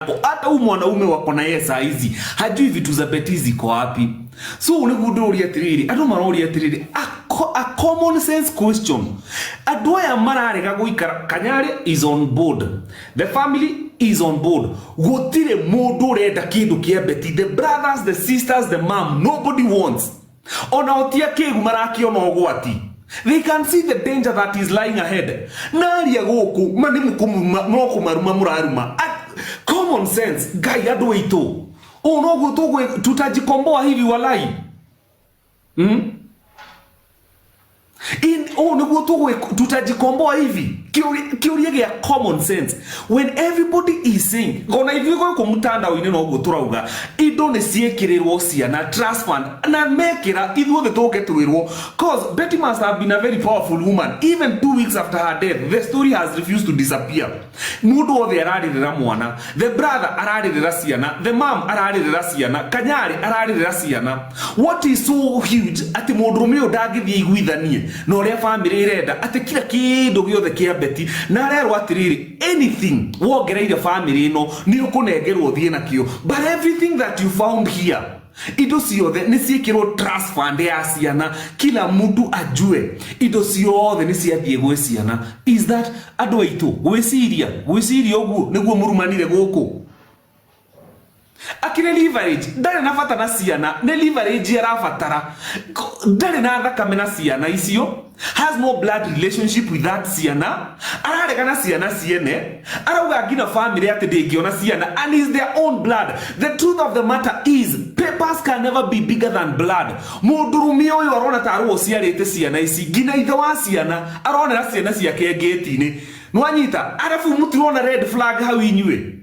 Hata huyu mwanaume wako na yeye saa hizi hajui vitu za Betty ziko wapi. So nĩguo ndĩroria atĩrĩrĩ, andũ maroria atĩrĩrĩ, a common sense question. Andũ aya mararega gũikara. Kanyari is on board, the family is on board. Gũtirĩ mũndũ ũrenda kĩndũ kĩa Betty. The brothers, the sisters, the mom, nobody wants. Ona otia kĩgu marakĩona ũgwati. They can see the danger that is lying ahead. Naria gũkũ ma nĩ no kũmaruma mũraruma. Common sense, Ngai, andũ aitũ, ũũ noguo tũgwĩ tutajikomboa hivi walai? In oh, nĩguo tũgwĩ tutajikomboa hivi? Kĩũria gĩa common sense, when everybody is saying, ona ithuĩ gũkũ mtandao-inĩ noguo tũrauga, indo nĩ ciĩkĩrĩrwo ciana trust fund, na mekĩra ithuothe tũke twĩrwo, 'cause Betty must have been a very powerful woman. Even 2 weeks after her death, the story has refused to disappear. Mũndũ wothe ararĩrĩra mwana. The brother ararĩrĩra ciana, the mom ararĩrĩra ciana, Kanyari ararĩrĩra ciana. What is so huge atĩ mũndũrũme ũyũ ndangĩthiĩ iguithanie na ũrĩa family ĩrenda, atĩ kila kĩndũ gĩothe kĩa Betty, na arerwo atĩrĩrĩ, anything wongereire family ĩno nĩ ũkũnengerwo ũthiĩ nakĩo, but everything that you found here, indo ciothe nĩ ciĩkĩrwo trust fund ya ciana, kila mtu ajue indo ciothe nĩ ciathiĩ gwĩ ciana. Is that, andũ aitũ, gwĩciria gwĩciria ũguo nĩguo mũrumanire gũkũ? Akĩrĩ leverage, ndarĩ na bata na ciana, nĩ leverage arabatara. Ndarĩ na thakame na ciana icio, has no blood relationship with that ciana. Ararega na ciana ciene, arauga nginya family atĩ ndĩngĩona ciana, and is their own blood. The truth of the matter is, papers can never be bigger than blood. Mũndũrũme ũyũ arona tarĩ ũciarĩte ciana ici, nginya ithe wa ciana aronera ciana ciake ngĩti-inĩ. Nwanyita arabu mũtirona red flag hau inyuĩ?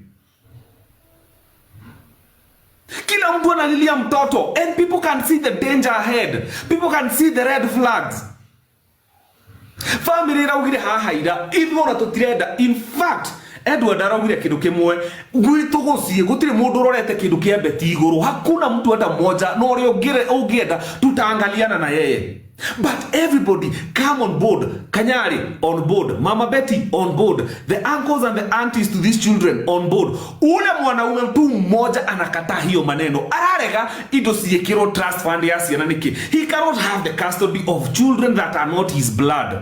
Kila mtu analilia mtoto and people can see the danger ahead. People can see the red flags. Family iraugire haha ira, ithuĩ ona tũtirenda. In fact, Edward araugire kĩndũ kĩmwe, gwitũ gũciĩ gũtirĩ mũndũ ũrorete kĩndũ kĩa Betty igũrũ. Hakuna mtu hata mmoja, na ũrĩa ũngĩenda tutaangaliana na yeye, but everybody come on board. Kanyari on board, Mama Betty on board, the uncles and the aunties to these children on board. Ule mwanaume tu mmoja anakataa hiyo maneno, ararega indo ciĩkĩrwo trust fund ya ciana nĩkĩ? He cannot have the custody of children that are not his blood.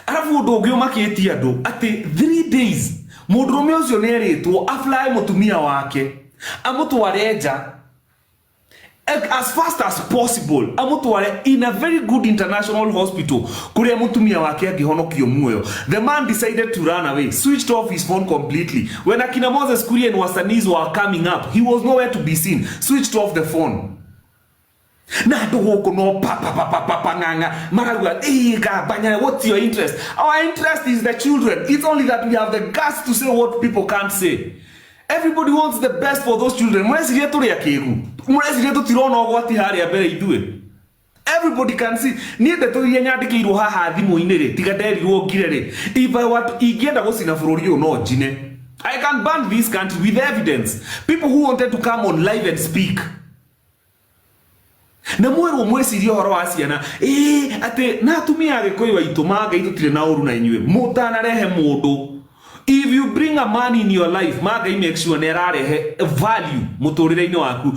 Arabu ũndũ ũngĩ ũmakĩtie andũ atĩ 3 days mũndũrũme ũcio nĩ erĩtwo afly mũtumia wake, amũtware nja as fast as possible, amũtware in a very good international hospital kũrĩa mũtumia wake angĩhonokio muoyo. The man decided to run away, switched off his phone completely. When akina Moses Kuria and wasanii were coming up, he was nowhere to be seen, switched off the phone. Na andũ gũkũ no pa pa pa pa pa pa ng'ang'a marauga, "Ĩ gambanya, what's your interest?" Our interest is the children. It's only that we have the guts to say what people can't say. Everybody wants the best for those children. Mũreciria tũrĩ akĩgu? Mũreciria tũtirona ũgwati harĩa mbere ithuĩ? Everybody can see. Niĩ ndeto iria nyandĩkĩirwo haha thimũ-inĩ rĩ, tiga nderirwo ngire rĩ, if I were to, ingĩenda gũcina bũrũri ũyũ no njine. I can burn this country with evidence. People who wanted to come on live and speak, na mwerwo mwecirie ũhoro wa ciana ĩĩ, atĩ na atumia a Gĩkũyũ aitũ mangai, tũtirĩ na ũru na inyuĩ. Mũtanarehe mũndũ, if you bring a man in your life, mangai, make sure nĩ ararehe value mũtũrĩre-inĩ waku.